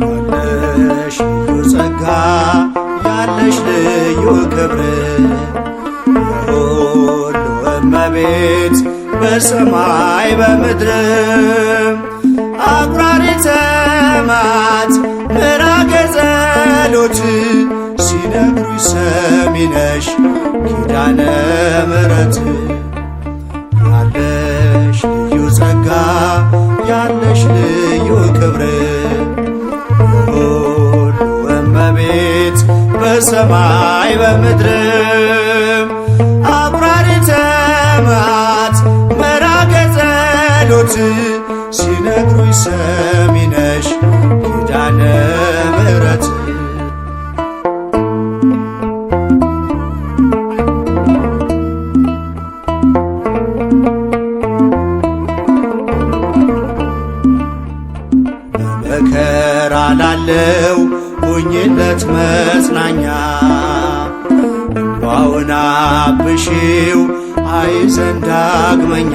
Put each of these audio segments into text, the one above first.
ያለሽ ልዩ ጸጋ፣ ያለሽ ልዩ ክብር፣ የሁሉ እመቤት በሰማይ በምድር፣ አቁራሪ ተማት ምራገ ጸሎት ሲነግሩኝ ሰሚነሽ ኪዳነ ምሕረት። ያለሽ ልዩ ጸጋ፣ ያለሽ ልዩ ክብር፣ የሁሉ እመቤት በሰማይ በምድር፣ አቁራሪ ተማት መራገ ጸሎት ሲነግሩኝ ሰሚነሽ ኪዳነ ምሕረት። በመከራ ላለው ሁኝለት መጽናኛ፣ እንባውን አብሺው አይዘን ዳግመኛ።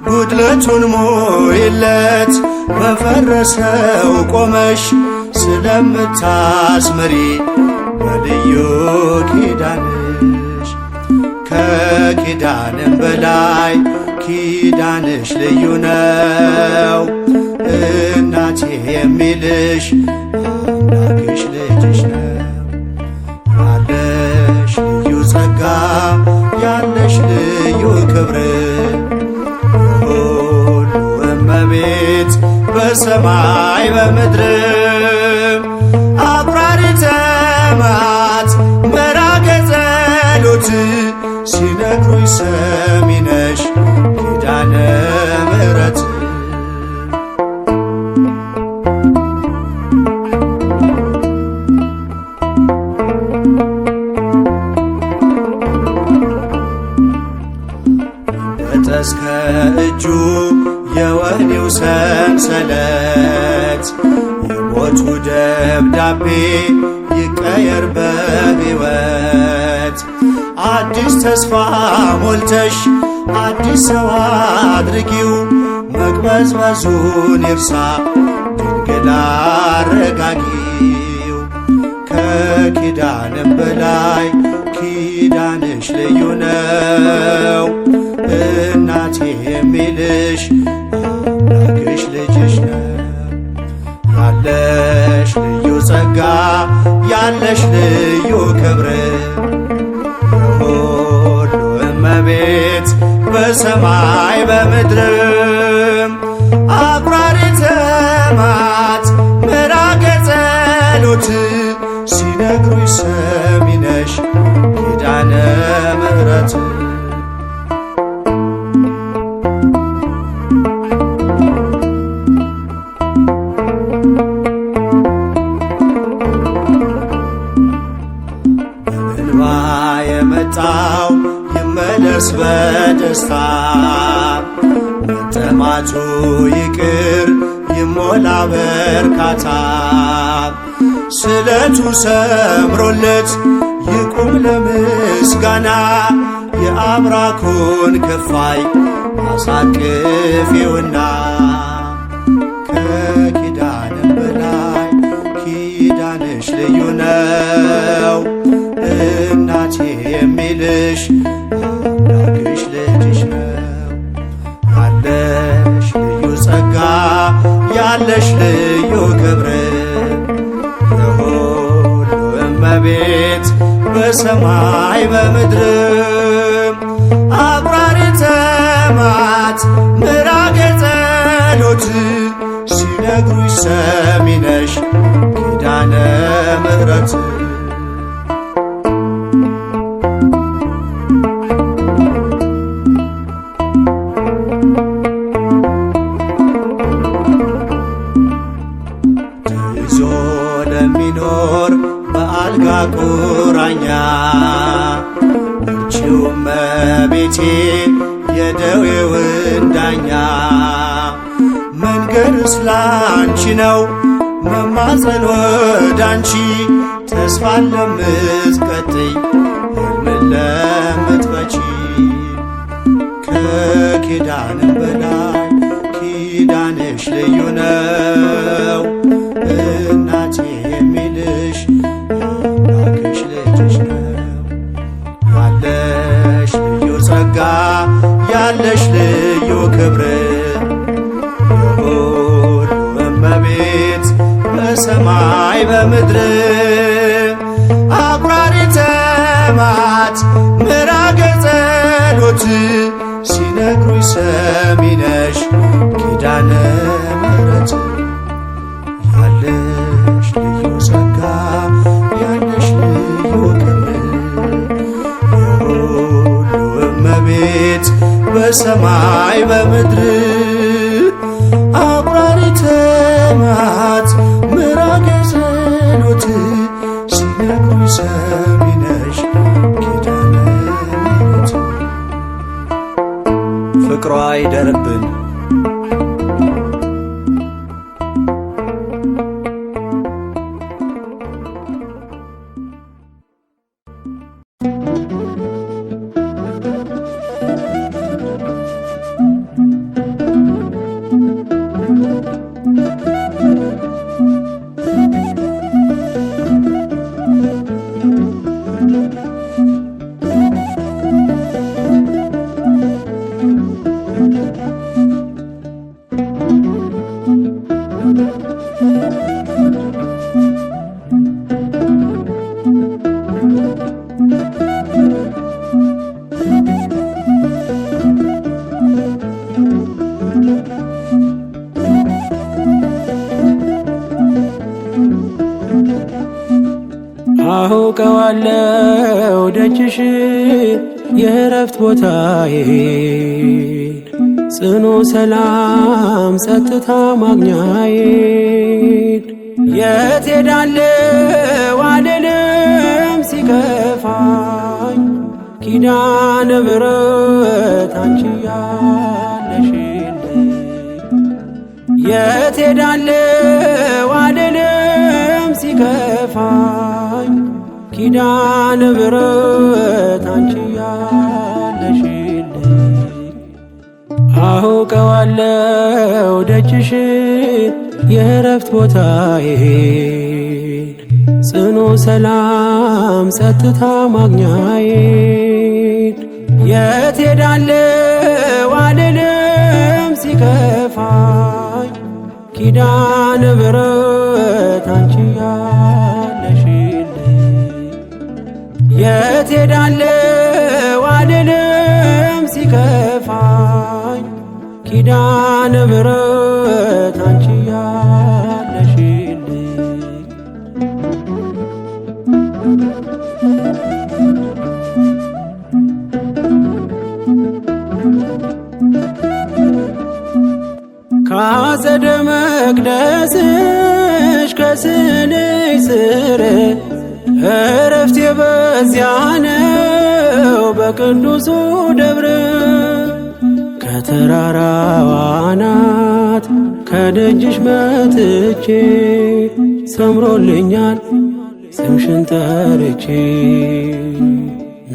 ጉድለቱን ሙይለት በፈረሰው ቆመሽ፣ ስለምታስምሪ በልዩ ኪዳንሽ። ከኪዳንም በላይ ኪዳንሽ ልዩ ነው። እናቴ የሚልሽ አምላክሽ ልጅሽ ነው። ያለሽ ልዩ ጸጋ፣ ያለሽ ልዩ ክብር፣ የሁሉ እመቤት በሰማይ በምድር፣ አቁራሪ ተማት መራገ ጸሎት ሲነግሩኝ ሰሚነሽ ኪዳነ ምሕረት። ይበጠስ ከእጁ የወህኒው ሰንሰለት፣ የሞቱ ደብዳቤ ይቀየር በሕይወት። አዲስ ተስፋ ሞልተሽ አዲስ ሰው አድርጊው፣ መቅበዝበዙን ይርሳ ድንግል አረጋጊው። ከኪዳንም በላይ ኪዳንሽ ልዩ ነው። እናቴ የሚልሽ አምላክሽ ልጅሽ ነው። ያለሽ ልዩ ጸጋ፣ ያለሽ ልዩ ክብር፣ የሁሉ እመቤት በሰማይ በምድርም፣ አቁራሪ ተማት ምራገ ጸሎት ሲነግሩኝ ሰሚነሽ ኪዳነ ምሕረት። በእንባ የመጣው ይመለስ በደስታ፣ መጠማቱ ይቅር ይሞላ በርካታ። ስለቱ ሰምሮለት ይቁም ለምስጋና፣ የአብራኩን ክፋይ አሳቅፊውና። ከኪዳንም በላይ ኪዳንሽ ልዩ ነው። እናቴ የሚልሽ አምላክሽ ልጅሽ ነው። ያለሽ ልዩ ጸጋ፣ ያለሽ ልዩ ክብር፣ የሁሉ እመቤት በሰማይ በምድርም፣ አቁራሪ ተማት ምራገ ጸሎት ሲነግሩኝ ሰሚነሽ ኪዳነ ምሕረት። እመቤቴ የደዌውን ዳኛ መንገድ ስላንቺ ነው መማፀን ወዳንቺ ተስፋን ለምትቀጥይ ሕልምን ለምትፈቺ ከኪዳንም በላይ ኪዳንሽ ልዩ ነው እናቴ የሚልሽ አምላክሽ ልጅሽ ነው። ያለሽ ልዩ ጸጋ ያለሽ ልዩ ክብር የሁሉ እመቤት በሰማይ በምድር አቁራሪ ተማት ምራገ ጸሎት ሲነግሩኝ ሰሚነሽ ኪዳነ ምሕረት ያለሽ ልዩ ጸጋ ያለሽ ልዩ ክብር የሁሉ እመቤት በሰማይ በምድር አቁራሪ ተማት ምራገ ጸሎት ሲነግሩኝ ሰሚነሽ ኪዳነ ምሕረት ፍቅሯ ይደርብን። አውቀዋለው ደጅሽ የእረፍት ቦታዬን ጽኑ ሰላም ጸጥታ ማግኛዬን የት ሄዳለው አልልም ሲከፋኝ ኪዳነ ምሕረት አንቺ ያለሽልኝ የት ሄዳለው አልልም ሲከፋኝ ኪዳነ ምሕረት አንቺ ያለሽልኝ አውቀዋለው ደጅሽ የእረፍት ቦታዬን ጽኑ ሰላም ጸጥታ ማግኛዬን የት ሄዳለው አልልም ሲከፋኝ ኪዳነ ምሕረት አንቺ ያለሽልኝ የት ሄዳለው አልልም ሲከፋኝ ኪዳነ ምሕረት አንቺ ያለሽልኝ ካጸደ መቅደስሽ ከስንሽ ስር እረፍቴ በዚያ ነው በቅዱሱ ደብር ከተራራዋ አናት ከደጅሽ መጥቼ ሰምሮልኛል ስምሽን ጠርቼ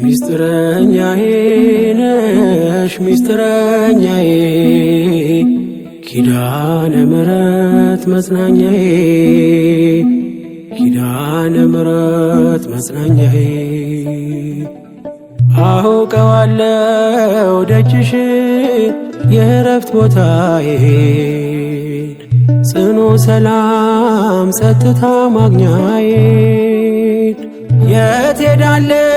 ሚስጥረኛዬ ነሽ ሚስጥረኛዬ ኪዳነ ምሕረት መጽናኛዬ ኪዳነ ምሕረት መጽናኛዬ አውቀዋለው ደጅሽ የእረፍት ቦታዬን ጽኑ ሰላም ጸጥታ ማግኛዬን የት ሄዳለው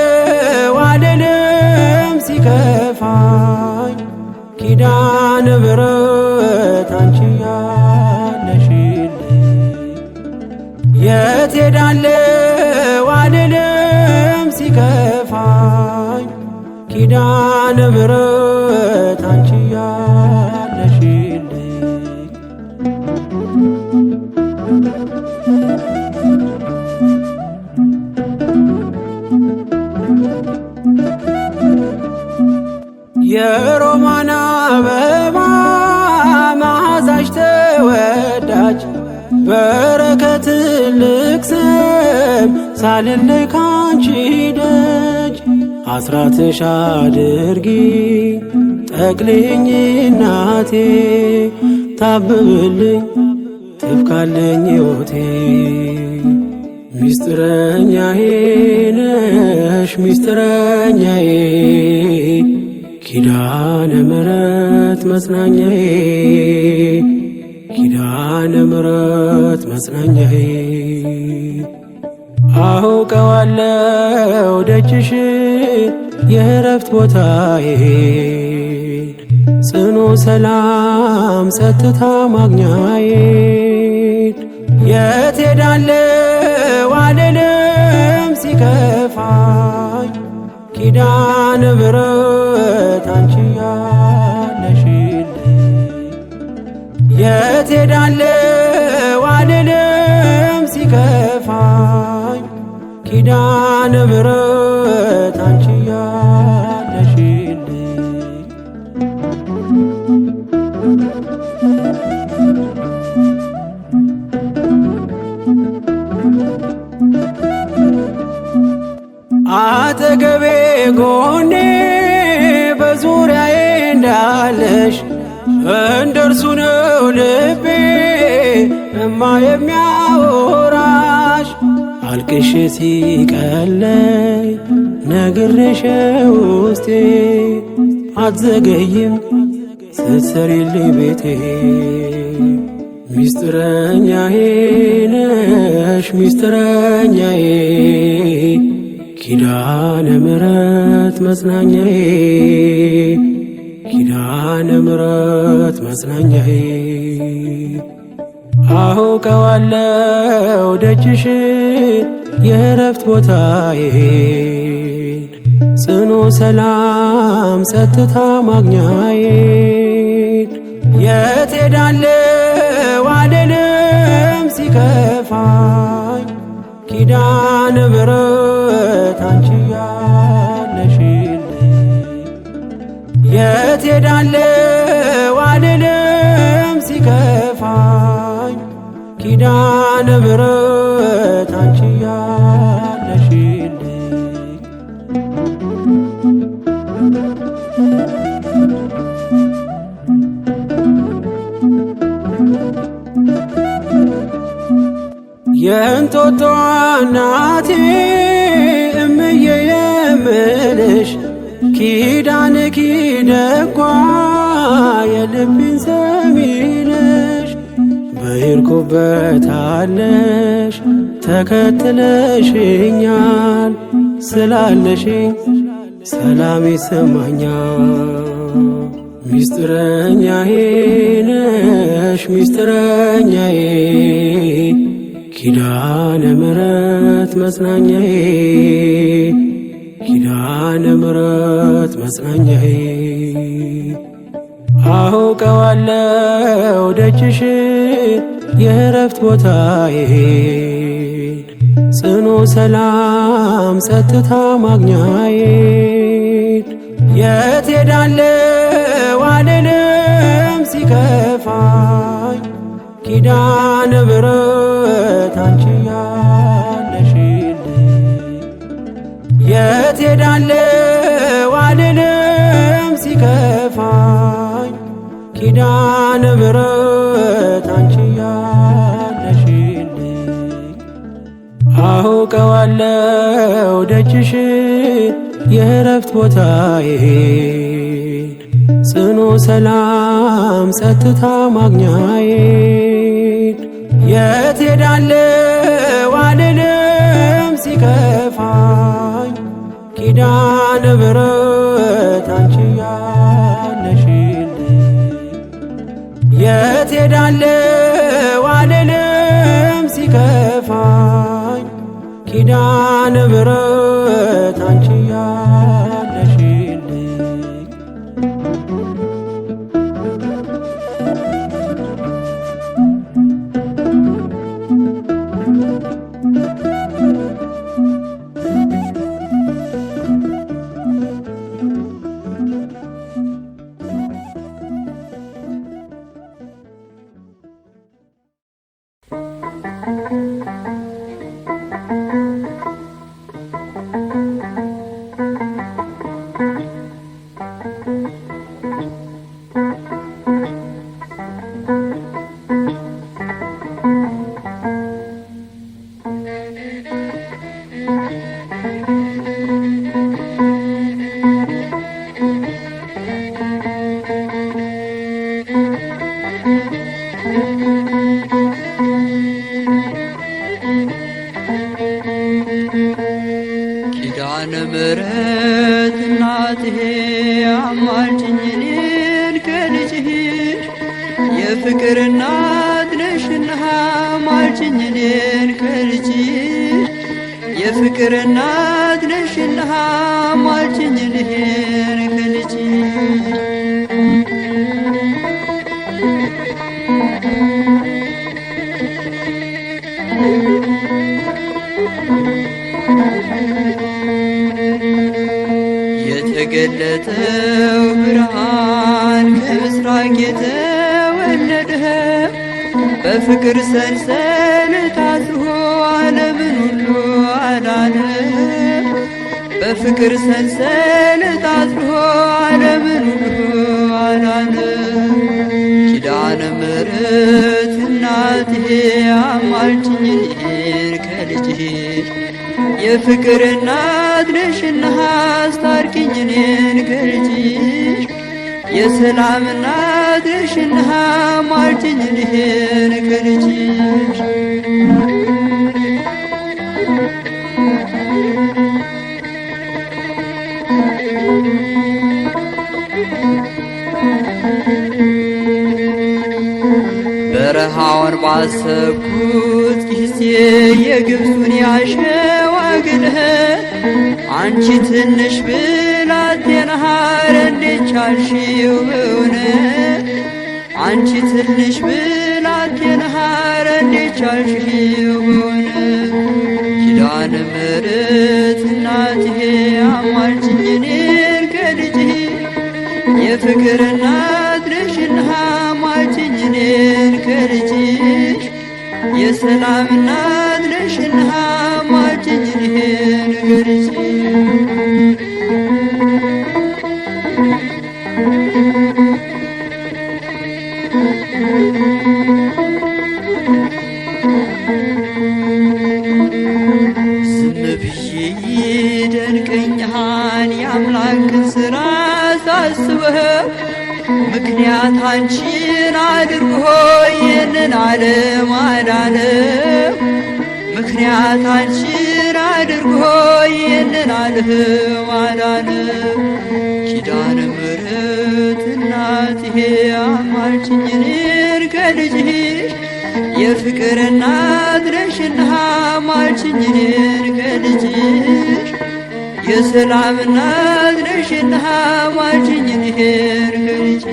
አልልም ሲከፋኝ ኪዳነ ምሕረት አንቺ ያለሽልኝ የት ሄዳለው አልልም ሲከፋኝ ኪዳነ ምሕረት አንቺ ያለሽልኝ የሮማን አበባ መዓዛሽ ተወዳጅ በረከት ትልቅ ስም ሳልለይ ካንቺ ደጅ አስራትሽ አድርጊ ጠቅልኝ እናቴ ታብብልኝ ትፍካለኝ ሕይወቴ። ሚስጥረኛዬ ነሽ ሚስጥረኛዬ ኪዳነ ምሕረት መጽናኛዬ ኪዳነ ምሕረት መጽናኛዬ። አውቀዋለሁ ደጅሽ የእረፍት ቦታዬ ጽኑ ሰላም ጸጥታ ማግኛዬን የት ሄዳለሁ አልልም ሲከፋኝ ኪዳነ ምሕረት አንቺ ያለሽልኝ የት ሄዳለሁ አልልም ሲከፋኝ ኪዳነ ምሕረት አንቺ ያለሽልኝ። አጠገቤ ጎኔ በዙሪያዬ እንዳለሽ እንደርሱ ነው ልቤ እማ የሚያወራሽ አልቅሽ ሲቀለይ ነግሬሽ ውስጤ አትዘገይም ስትሰሪልኝ ቤቴ። ሚስጥረኛዬ ነሽ ሚስጥረኛዬ ኪዳነ ምሕረት መጽናኛዬ ኪዳነ ምሕረት መጽናኛዬ። አውቀዋለሁ ደጅሽ የእረፍት ቦታዬን ጽኑ ሰላም ጸጥታ ማግኛዬን የት ሄዳለሁ አልልም ሲከፋኝ ኪዳነ ምሕረት አንቺ ያለሽልኝ የት ሄዳለሁ አልልም ሲከፋኝ ኪዳነ ምሕረት አንቺ ያለሽልኝ። የእንጦጦ እናቴ እምዬ የምልሽ ኪዳን ኪደጓ የልቤን ሰሚነሽ በሄድኩበታለሽ ተከትለሽኛል ስላለሽኝ ሰላም ይሰማኛል። ሚስጥረኛዬ ነሽ ሚስጥረኛዬ ኪዳነ ምሕረት መጽናኛዬ ኪዳነ ምሕረት መጽናኛዬ። አውቀዋለሁ ደጅሽ የእረፍት ቦታዬን ጽኑ ሰላም ጸጥታ ማግኛዬን የት ሄዳለሁ አልልም ሲከፋኝ ኪዳነ ምሕረት አንቺ ያለሽልኝ የት ሄዳለሁ አልልም ሲከፋኝ ኪዳነ ምሕረት አንቺ ያለሽልኝ። አውቀዋለሁ ደጅሽ የእረፍት ቦታዬን ጽኑ ሰላም ጸጥታ ማግኛዬን የት ሄዳለሁ አልልም ሲከፋኝ ኪዳነ ምሕረት አንቺ ያለሽልኝ የት ሄዳለሁ አልልም ሲከፋኝ ኪዳነ ምሕረት አንቺ ያለሽልኝ። እናቴ አማልጅኝ እኔን ከልጅሽ፣ የፍቅር እናት ነሽና አማልጅኝ እኔን ከልጅሽ፣ የፍቅር እናት ነሽና አማልጅኝ እኔን ከልጅሽ። የተገለጠው ብርሃን ከምስራቅ የተወለደ፣ በፍቅር ሰንሰለት አስሮ ዓለምን ሁሉ አዳነ። በፍቅር ሰንሰለት አስሮ ዓለምን ሁሉ አዳነ። ኪዳነ ምሕረት እናቴ አማልጅኝ እኔን ከልጅሽ፣ የፍቅር እናት ነሽና አስታርቂኝ እኔን ከልጅሽ፣ የሰላም እናት ነሽና አማልጅኝ እኔን ከልጅሽ። በረሃውን ባሰብኩት ጊዜ የግብፁን ያሸዋ ግለት፣ አንቺ ትንሽ ብላቴና ኧረ እንዴት ቻልሽው በእውነት? አንቺ ትንሽ ብላቴና ኧረ እንዴት ቻልሽው በእውነት? ኪዳነ ምሕረት እናቴ አማልጅኝ እኔን ከልጅሽ፣ የፍቅር እናት ነሽና አማልጅኝ እኔን ከልጅሽ፣ የሰላም እናት ነሽና አማልጅኝ እኔን ከልጅሽ። ዝም ብዬ ይደንቀኛል የአምላክን ስራ ሳስበው፣ ምክንያት አንቺን አድርጎ ይህንን ዓለም አዳነው። ምክንያት አንቺን አድርጎ ይህንን ዓለም አዳነው። ኪዳነ ምሕረት እናቴ አማልጅኝ እኔን ከልጅሽ፣ የፍቅር እናት ነሽና አማልጅኝ እኔን ከልጅሽ፣ የሰላም እናት ነሽና አማልጅኝ እኔን ከልጅሽ፣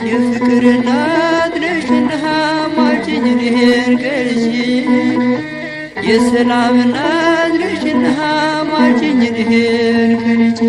የፍቅር እናት ነሽና አማልጅኝ እኔን ከልጅሽ፣ የሰላም እናት ነሽና አማልጅኝ እኔን ከልጅሽ።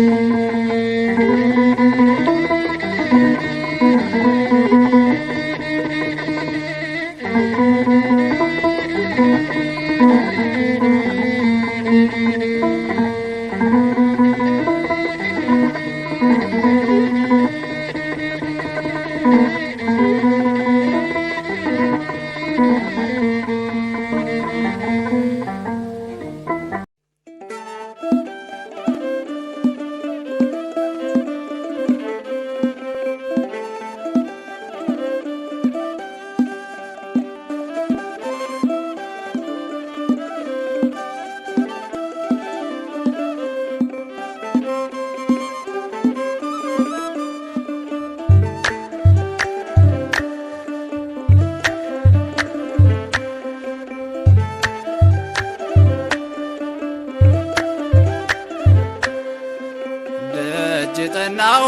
ደጅ ጠናው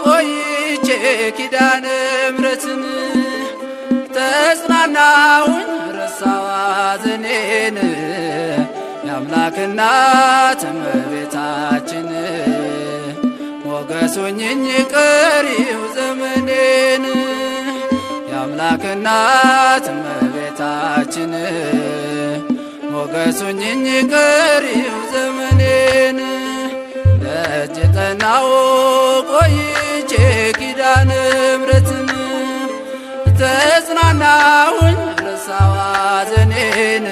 ቆይቼ ኪዳነ ምሕረትን፣ ተጽናናሁኝ ረሳዋ ሐዘኔን። የአምላክ እናት እመቤታችን ሞገሱኝኝ ቀሪው ዘመኔን። የአምላክ እናት እመቤታችን ሞገሱኝኝ ቀሪው ዘመኔን። ደጅ ጠናው ቆይቼ ኪዳነ ምሕረትን፣ ተጽናናሁኝ ረሳዋ ሐዘኔን።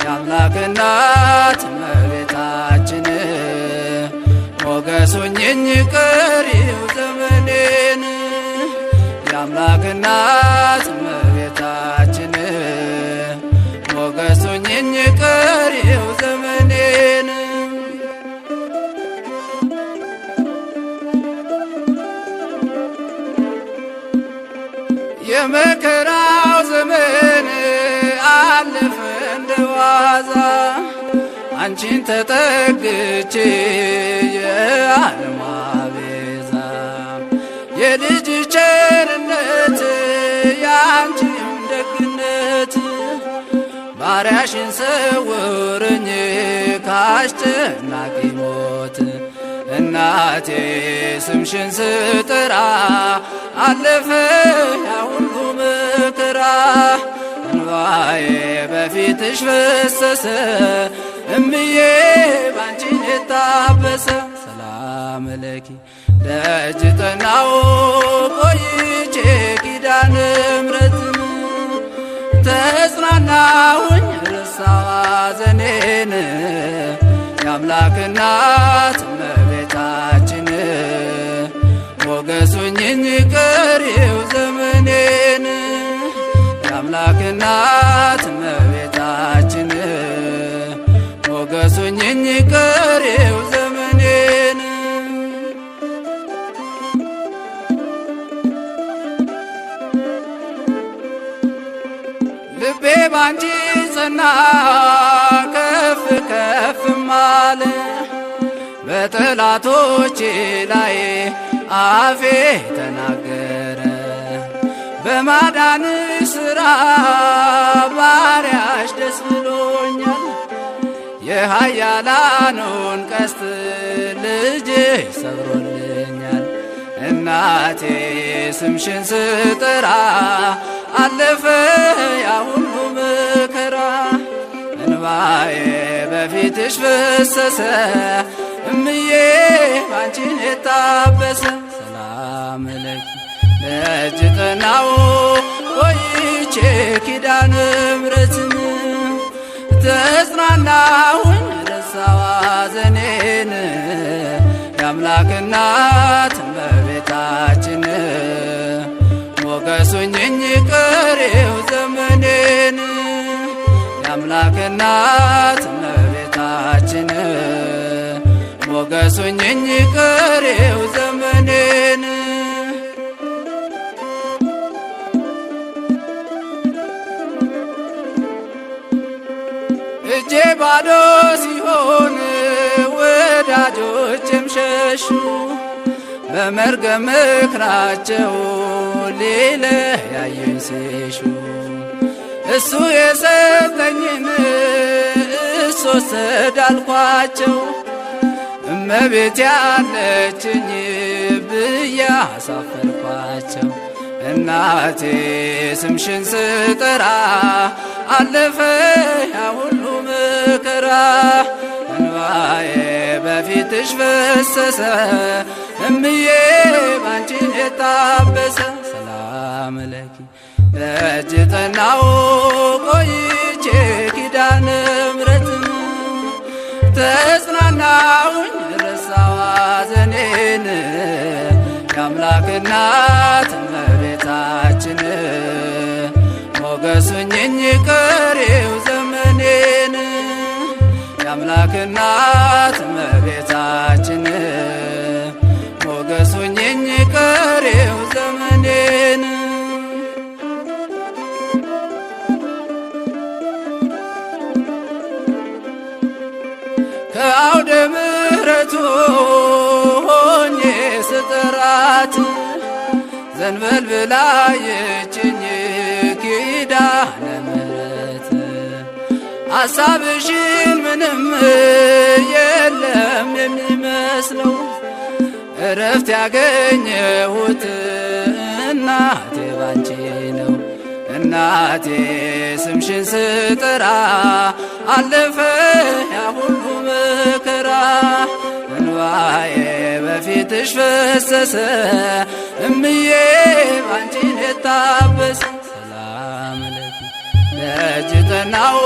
የአምላክ እናት እመቤታችን ሞገሱኝኝ ቀሪው ዘመኔን። የአምላክ እናት እመቤታችን ሞገሱኝኝ ቀሪው ዘመኔን። የመከራው ዘመን አለፈ እንደዋዛ አንቺን ተጠግቼ የዓለሟ ቤዛ የልጅ ቸርነት ያንቺም ደግነት ባሪያሽን ሰውርኝ ካስጨናቂ ሞት እናቴ ስምሽን ስጠራ አለፈ ያ ሁሉ መከራ እንባዬ በፊትሽ ፈሰሰ እምዬ ባንቺ የታበሰ ሰላም ለኪ ደጅ ጠናው ቆይቼ ኪዳነ ምሕረትን ተጽናናሁኝ ረሳዋ ዘኔን የአምላክ እናት እመቤታችን ሞገሱኝኝ ቀሪው ዘመኔን የአምላክ እናት እመቤታችን ሞገሱኝኝ ቀሪው ዘመኔን ልቤ ባንቺ ጸና ከፍ ከፍ ማለ በጠላቶቼ ላይ አፌ ተናገረ በማዳን ስራ ባሪያሽ ደስ ብሎኛል። የኃያላኑን ቀስት ልጅ ሰብሮልኛል። እናቴ ስምሽን ስጠራ አለፈ ያ ሁሉ መከራ እንባዬ በፊትሽ ፈሰሰ እምዬ ባንቺን የታበሰ ሰላም ለኪ ደጅ ጠናው ቆይቼ ኪዳነ ምሕረትን ተጽናናሁኝ ረሳዋ ዘኔን የአምላክ እናት እመቤታችን ሞገሱኝኝ ቀሪው ዘመኔን የአምላክ እናት እመቤታችን ሞገሱኝኝ ቀሪው ዘመኔን እጄ ባዶ ሲሆን ወዳጆቼም ሸሹ በመርገም ምክራቸው ሊለያዩኝ ሲሹ እሱ የሰጠኝን እሱ ወሰደ አልኳቸው እመቤት ያለችኝ ብዬ አሳፈርኳቸው። እናቴ ስምሽን ስጠራ አለፈ ያ ሁሉ መከራ እንባዬ በፊትሽ ፈሰሰ እምዬ ባንቺን የታበሰ ሰላም ለኪ ደጅ ጠናው ቆይቼ ኪዳነ ምሕረትን ተጽናናሁኝ ረሳዋ ዘኔን የአምላክ እናት እመቤታችን ሞገሱኝኝ ቀሪው ዘመኔን የአምላክ እናት እመቤታችን ሞገሱኝኝ ቀሪው ዘመኔን ከአውደ ምሕረቱ ሆኜ ስጠራት ዘንበል ብላ የችኝ ኪዳነ ምሕረት አሳብሽን ምንም የለም የሚመስለው እረፍት ያገኘሁት እናቴ ባንቺ ነው። እናቴ ስምሽን ስጠራ አለፈ ያ ሁሉ መከራ እንባዬ በፊትሽ ፈሰሰ እምዬ ባንቺን የታበሰ ሰላም ለኪ ደጅ ጠናው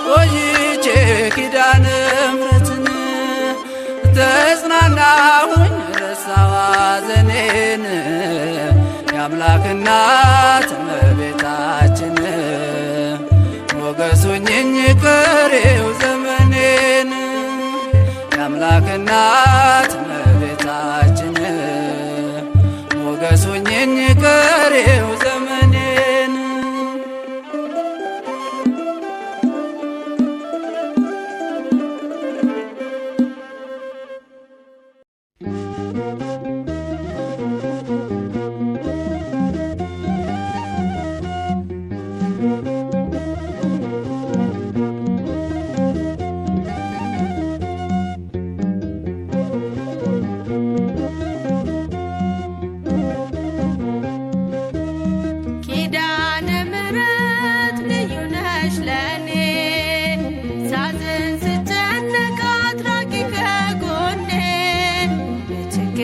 ቆይቼ ኪዳነ ምሕረትን ተጽናናሁኝ ረሳዋ ዘኔን የአምላክ እናት እመቤታችን ሞገሱኝኝ ቀሪው ዘመኔን የአምላክ እናት እመቤታችን ሞገሱኝኝ ቀሪው ዘመኔን።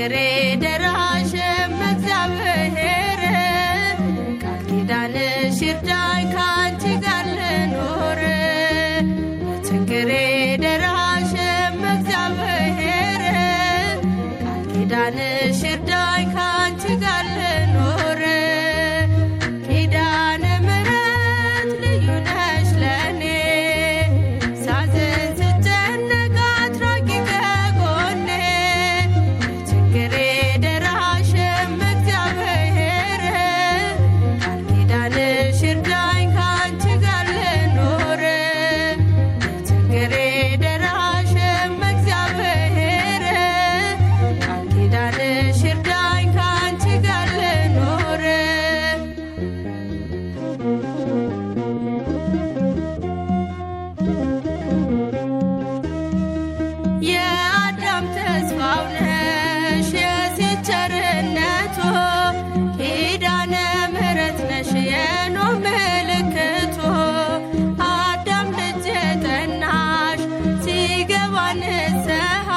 ለችግሬ ደራሽም እግዚአብሔር ቃል ኪዳንሽ ይርዳኝ ካንቺ ጋር ልኖር ለችግሬ ደራሽም እግዚአብሔር ቃል ኪዳንሽ ይርዳኝ ካንቺ ጋር ልኖር ኪዳነ ምሕረት ልዩ ነሽ ለኔ ሳዝን ስጨነቅ አትራቂ ከጎኔ ለችግሬ ደራሽም እግዚአብሔር ቃል ኪዳንሽ ይርዳኝ ካንቺ ጋር ልኖር ለችግሬ ደራሽም እግዚአብሔር ቃል ኪዳንሽ ይርዳኝ ካንቺ ጋር ልኖር የአዳም ተስፋው ነሽ የሴት ቸርነቱ ኪዳነ ምሕረት ነሽ የኖህ ምልክቱ አዳም ልጅ ጠናሽ ሲገባ ንስሐ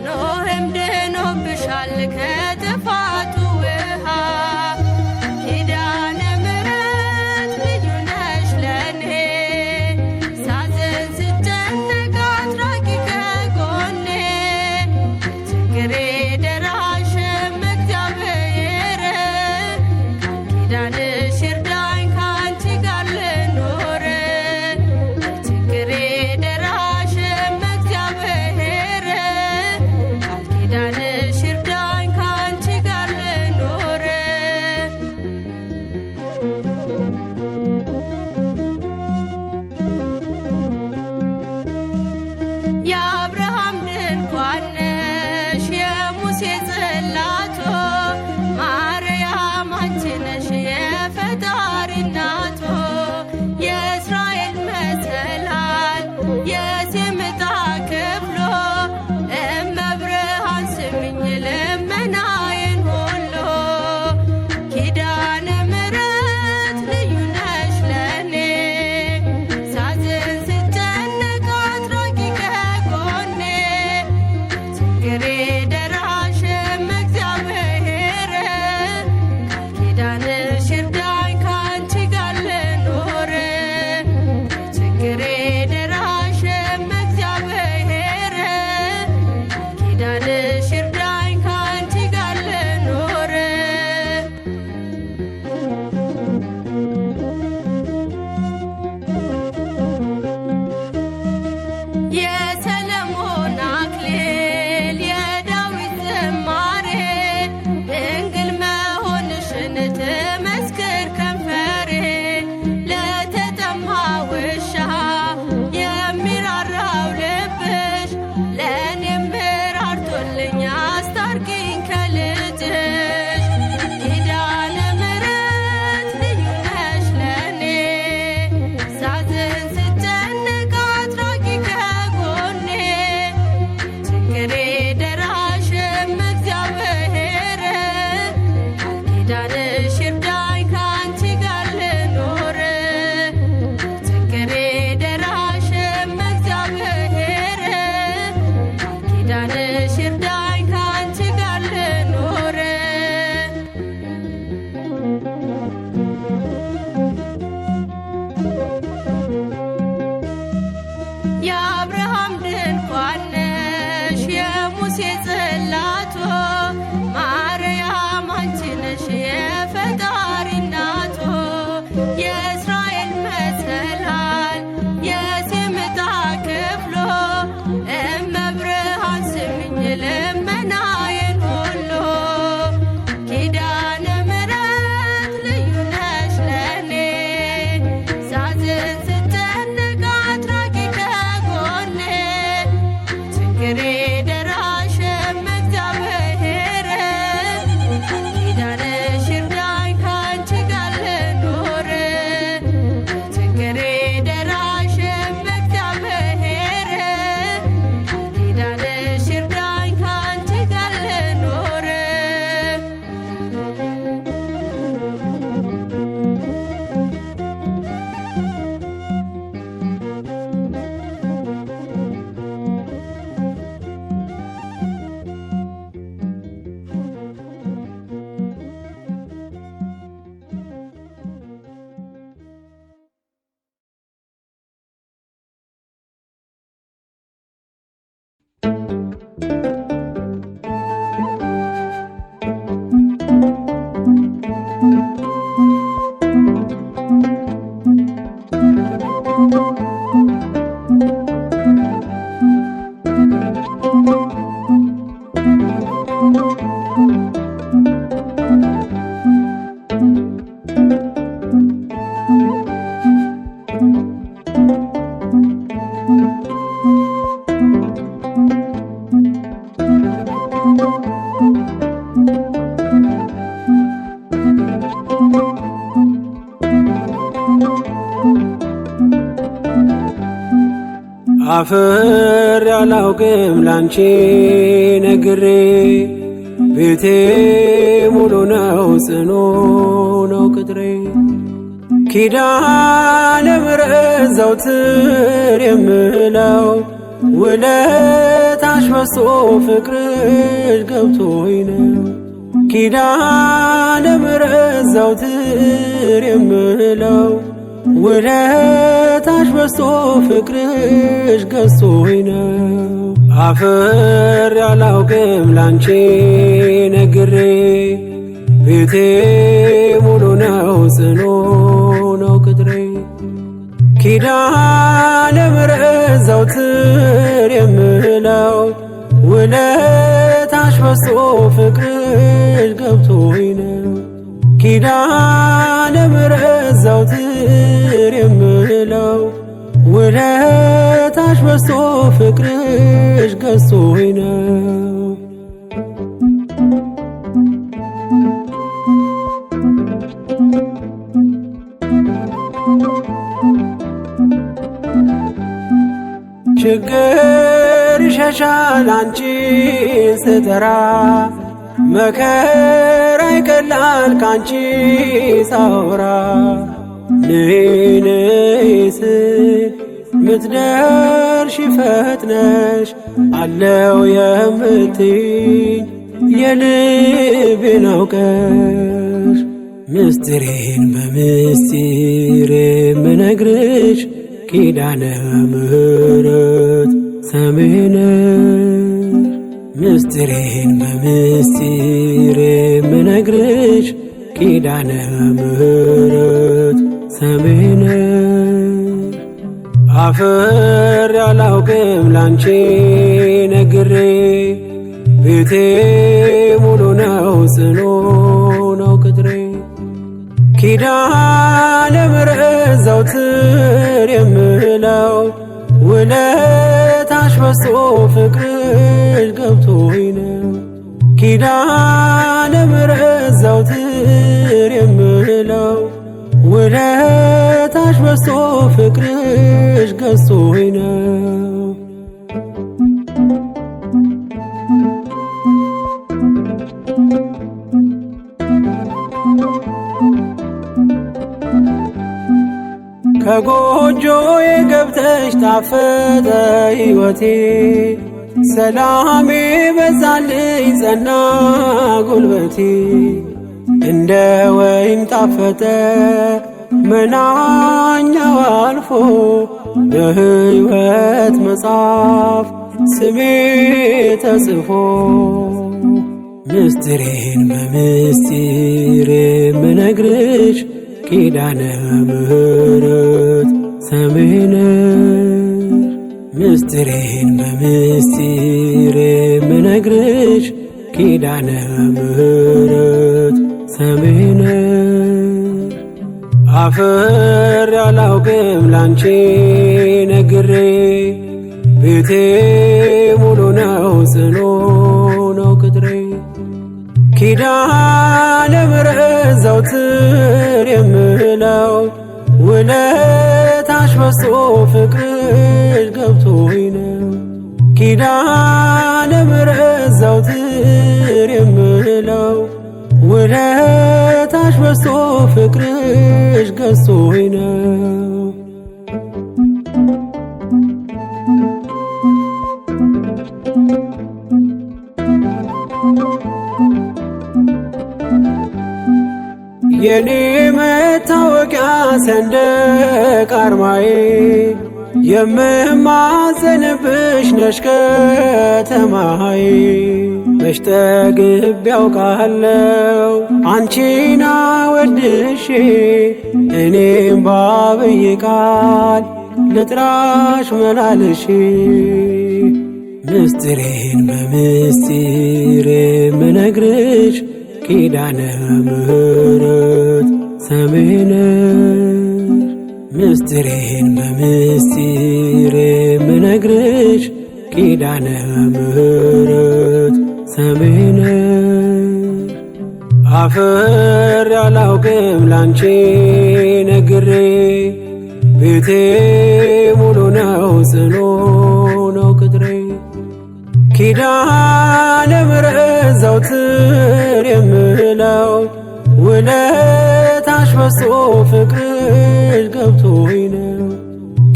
ኖህም ድኖብሻል ከጥፋቱ ውሃ ኪዳነ ምሕረት ልዩ ነሽ ለኔ ሳዝን ስጨነቅ አትራቂ ከጎኔ ለችግሬ ደራሽም እግዚአብሔር ቃል ኪዳንሽ ይርዳኝ ካንቺ ጋር ልኖር ለችግሬ ደራሽም እግዚአብሔር ቃል ኪዳንሽ ይርዳኝ ካንቺ ጋር ልኖር የአብርሃም ድንኳን ነሽ የሙሴ ጽላቱ ማርያም አንቺ ነሽ የፈጣሪ እናቱ የእስራኤል መሰላል የሴም ዕጣ ክፍሎ እመብርሃን ስሚኝ ልመናዬን ሁሉ ኪዳነ ምሕረት ልዩ ነሽ ለኔ ሳዝን ስጨነቅ አትራቂ ከጎኔ ለችግሬ ደራሽም እግዚአብሔር ቃል ኪዳንሽ ይርዳኝ ካንቺ ጋር ልኖር ለችግሬ ደራሽም እግዚአብሔር ቃል ኪዳንሽ ይርዳኝ ካንቺ ጋር ልኖር የሰለሞን አክሊል የዳዊት ዝማሬ ድንግል መሆንሽን ትመስክር ከንፈሬ ለተጠማ ውሻ የሚራራው ልብሽ ለእኔም ራርቶልኝ አስታርቂኝ ከልጅሽ ኪዳነ ምሕረት ልዩ ነሽ ለኔ ሳዝን ስጨነቅ አትራቂ ከጎኔ ለችግሬ ደራሽም እግዚአብሔር ቃል ኪዳንሽ ይርዳኝ ካንቺ ጋር ልኖር ለችግሬ ደራሽም እግዚአብሔር ቃል ኪዳንሽ ይርዳኝ ካንቺ ጋር አፍሬ አላውቅም ላንቺ ነግሬ፣ ቤቴ ሙሉ ነው ጽኑ ነው ቅጥሬ። ኪዳነ ምሕረት ዘውትር የምለው ውለታሽ በዝቶ ፍቅርሽ ገብቶኝ ነው። ኪዳነ ምሕረት ዘውትር የምለው ውለታሽ በዝቶ ፍቅርሽ ገዝቶኝ ነው። አፍሬ አላውቅም ላንቺ ነግሬ፣ ቤቴ ሙሉ ነው ጽኑ ነው ቅጥሬ። ኪዳነ ምሕረት ዘውትር የምለው ውለታሽ በዝቶ ፍቅርሽ ገብቶኝ ነው። ኪዳነ ምሕረት ዘውትር የምለው ውለታሽ በዝቶ ፍቅርሽ ገዝቶኝ ነው። ችግር ይሸሻል አንቺን ስጠራ፣ መከራ ይቀላል ካንቺ ሳወራ። ነይ ነይ ስል ምትደርሺ ፈጥነሽ፣ አለው የምትይኝ የልቤን አውቀሽ። ምስጢሬን በምስጢር የምነግርሽ ኪዳነ ምሕረት ሰሜነሽ። ምስጢሬን በምስጢር የምነግርሽ ኪዳነ ምሕረት ሰሜነሽ። አፍሬ አላውቅም ላንቺ ነግሬ፣ ቤቴ ሙሉ ነው ጽኑ ነው ቅጥሬ። ኪዳነ ምሕረት ዘውትር የምለው ውለታሽ በዝቶ ፍቅርሽ ገብቶኝ ነው። ኪዳነ ምሕረት ዘውትር የምለው ውለታሽ በዝቶ ፍቅርሽ ገዝቶኝ ነው። ከጎጆዬ ገብተሽ ጣፈጠ ሕይወቴ፣ ሰላሜ በዛልኝ ጸና ጉልበቴ። እንደ ወይን ጣፈጠ መናኛው አልፎ፣ በሕይወት መጽሐፍ ስሜ ተጽፎ። ምስጢሬን በምስጢር የምነግርሽ ኪዳነ ምሕረት ሰሜነሽ። ምስጢሬን በምስጢር የምነግርሽ ኪዳነ ምሕረት ሰሜነሽ። አፍሬ አላውቅም ላንቺ ነግሬ፣ ቤቴ ሙሉ ነው ጽኑ ነው ቅጥሬ። ኪዳነ ምሕረት ዘውትር የምለው ውለታሽ በዝቶ ፍቅርሽ ገብቶኝ ነው። ኪዳነ ምሕረት ዘውትር የምለው ውለታሽ በዝቶ ፍቅርሽ ገዝቶኝ ነው። የኔ መታወቂያ ሰንደቅ አርማዬ፣ የምማጸንብሽ ነሽ ከተማዬ። መች ጠግቤ ያውቃለው አንቺን አወድሼ፣ እኔም ባብይ ቃል ልጥራሽ መላልሼ። ምስጢሬን በምስጢር የምነግርሽ ኪዳነ ምሕረት ሰሜነሽ። ምስጢሬን በምስጢር የምነግርሽ ኪዳነ ምሕረት ሰሜነሽ። አፍሬ አላውቅም ላንቺ ነግሬ፣ ቤቴ ሙሉ ነው ጽኑ ነው ቅጥሬ። ኪዳነ ምሕረት ዘውትር የምለው፣ ውለታሽ በዝቶ ፍቅርሽ ገብቶኝ ነው።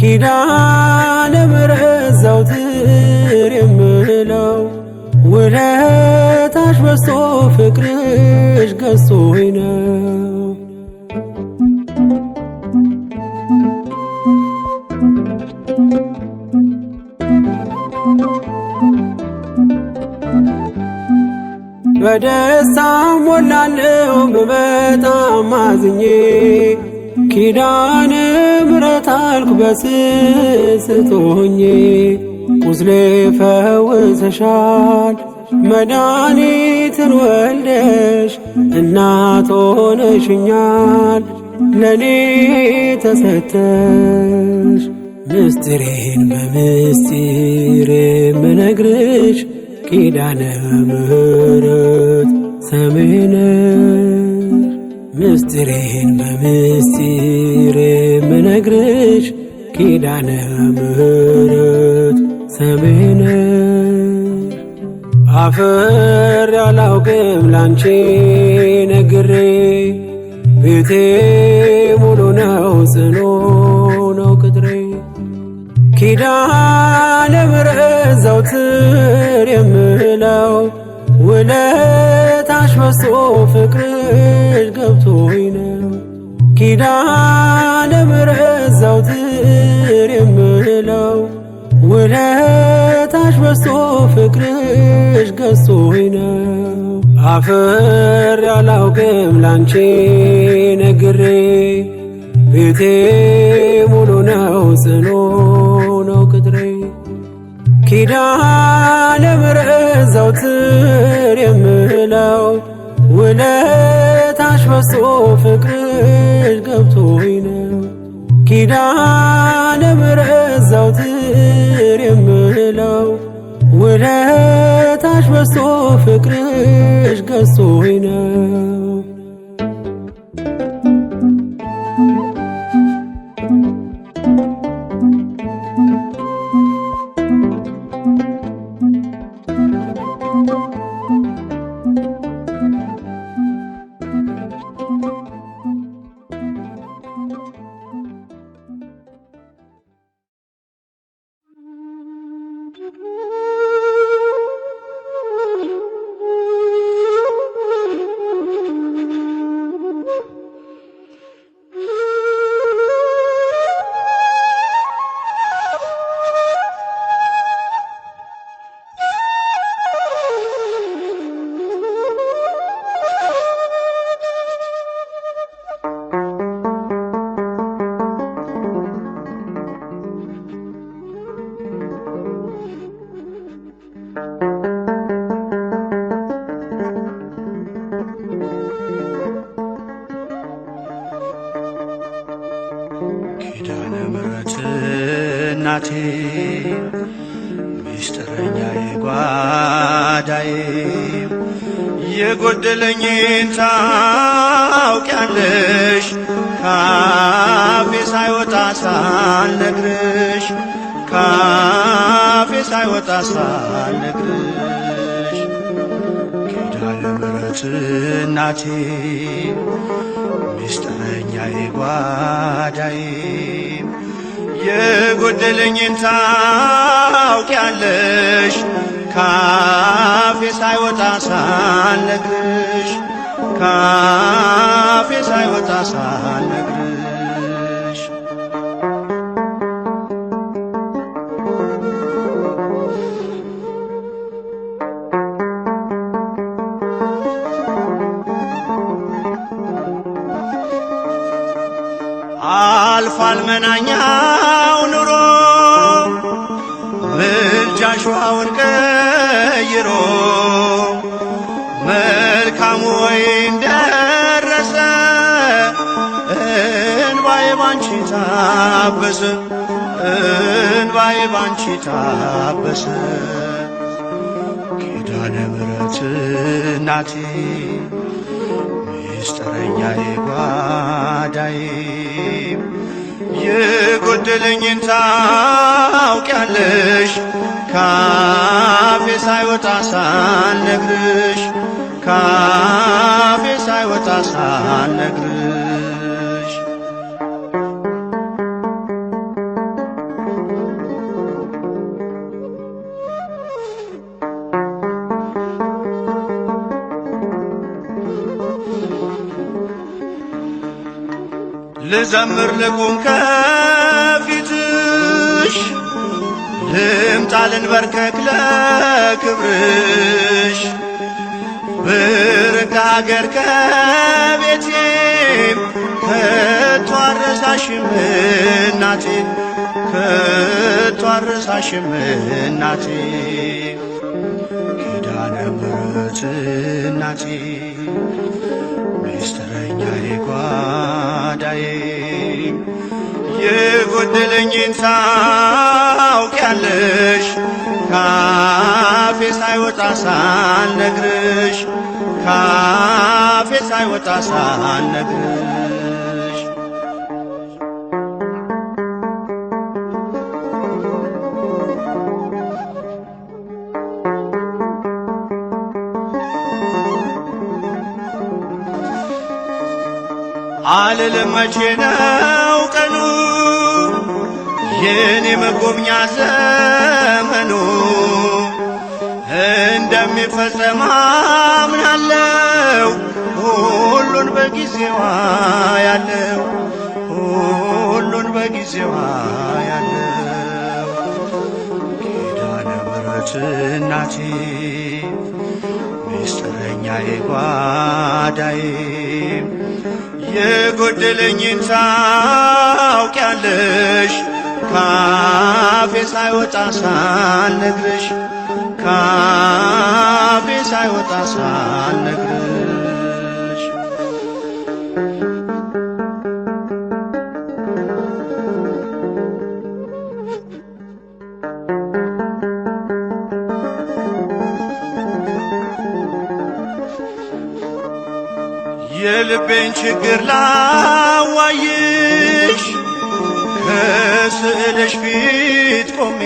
ኪዳነ ምሕረት ዘውትር የምለው፣ ውለታሽ በዝቶ ፍቅርሽ ገዝቶኝ ነው። በደስታ ሞላለው ብመጣም አዝኜ፣ ኪዳነ ምሕረት አልኩ በስስት ሆኜ። ቁስሌ ፈውሰሻል መድኃኒትን ወልደሽ፣ እናት ሆነሽኛል ለኔ ተሰተሽ። ምስጢሬን በምስጢር ምነግርሽ፣ ኪዳነ ምሕረት ሰሜነሽ። ምስጢሬን በምስጢር ምነግርሽ፣ ኪዳነ ምሕረት ሰሜነሽ። አፍሬ አላውቅም ላንቺ ነግሬ፣ ቤቴ ሙሉ ነው ጽኑ ነው ቅጥሬ። ኪዳነ ምሕረት ዘውትር የምለው፣ ውለታሽ በዝቶ ፍቅርሽ ገብቶኝ ነው። ኪዳነ ምሕረት ዘውትር የምለው፣ ውለታሽ በዝቶ ፍቅርሽ ገዝቶኝ ነው። አፍሬ አላውቅም ላንቺ ነግሬ፣ ቤቴ ሙሉ ነው ጽኑ ነው ቅጥሬ። ኪዳነ ምሕረት ዘውትር የምለው፣ ውለታሽ በዝቶ ፍቅርሽ ገብቶኝ ነው። ኪዳነ ምሕረት ዘውትር የምለው፣ ውለታሽ በዝቶ ፍቅርሽ ገዝቶኝ ነው። ኪዳነ ምሕረት እናቴ፣ ምስጢረኛዬ ጓዳዬ፣ የጎደለኝን ታውቂያለሽ፣ ካፌ ሳይወጣ ሳልነግርሽ፣ ካፌ ሳይወጣ ሳልነግርሽ። ኪዳነ ምሕረት እናቴ፣ ምስጢረኛዬ ጓዳዬ፣ የጎደለኝን ታውቂያለሽ፣ ካፌ ሳይወጣ ሳልነግርሽ፣ ካፌ ሳይወጣ ሳልነግርሽ። አልፏል መናኛው ኑሮ፣ ምልጃሽ ውሃውን ቀይሮ፣ መልካሙ ወይን ደረሰ፣ እንባዬ ባንቺ ታበሰ፣ እንባዬ ባንቺ ታበሰ። ኪዳነ ምሕረት እናቴ ምስጢረኛዬ ጓዳዬ የጎደለኝን ታውቂያለሽ ካፌ ሳይወጣ ሳልነግርሽ ካፌ ሳይወጣ ሳልነግርሽ። ልዘምር ልቁም ከፊትሽ ልምጣ ልንበርከክ ለክብርሽ ብርቅ አገር ከቤቴም ከቶ አልረሳሽም እናቴ ከቶ አልረሳሽም እናቴ። ኪዳነ ምሕረት እናቴ ምስጢረኛዬ ጓዳዬ የጎደለኝን ታውቂያለሽ ካፌ ሳይወጣ ሳልነግርሽ ካፌ ሳይወጣ ሳልነግርሽ። አልልም መቼ ነው ቀኑ የኔ መጎብኛ ዘመኑ እንደሚፈጸም አምናለው ሁሉን በጊዜዋ ያለው ሁሉን በጊዜዋ ያለው። ኪዳነ ምሕረት እናቴ ምስጢረኛዬ ጓዳዬ የጎደለኝን ታውቂያለሽ ካፌ ሳይወጣ ሳልነግርሽ ካፌ ሳይወጣ ሳልነግርሽ። የልቤን ችግር ላዋይሽ ከስዕልሽ ፊት ቆሜ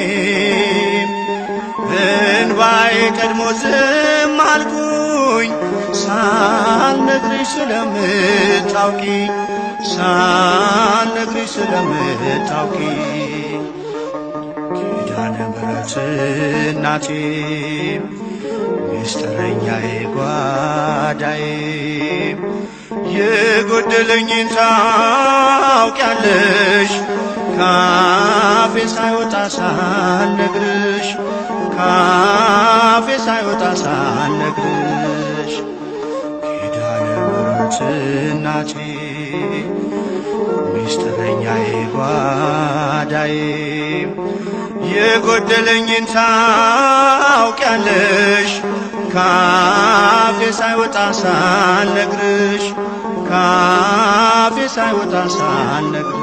እንባዬ ቀድሞ ዝም አልኩኝ ሳልነግርሽ ስለምታውቂ ሳልነግርሽ ስለምታውቂ። ኪዳነ ምሕረት እናቴ ምስጢረኛዬ ጓዳዬ የጎደለኝን ታውቂያለሽ ካፌ ሳይወጣ ሳልነግርሽ ካፌ ሳይወጣ ሳልነግርሽ። ኪዳነ ምሕረት እናቴ ምስጢረኛዬ ጓዳዬ የጎደለኝን ታውቂያለሽ ካፌ ሳይወጣ ሳልነግርሽ ካፌ ሳይወጣ ሳልነግርሽ።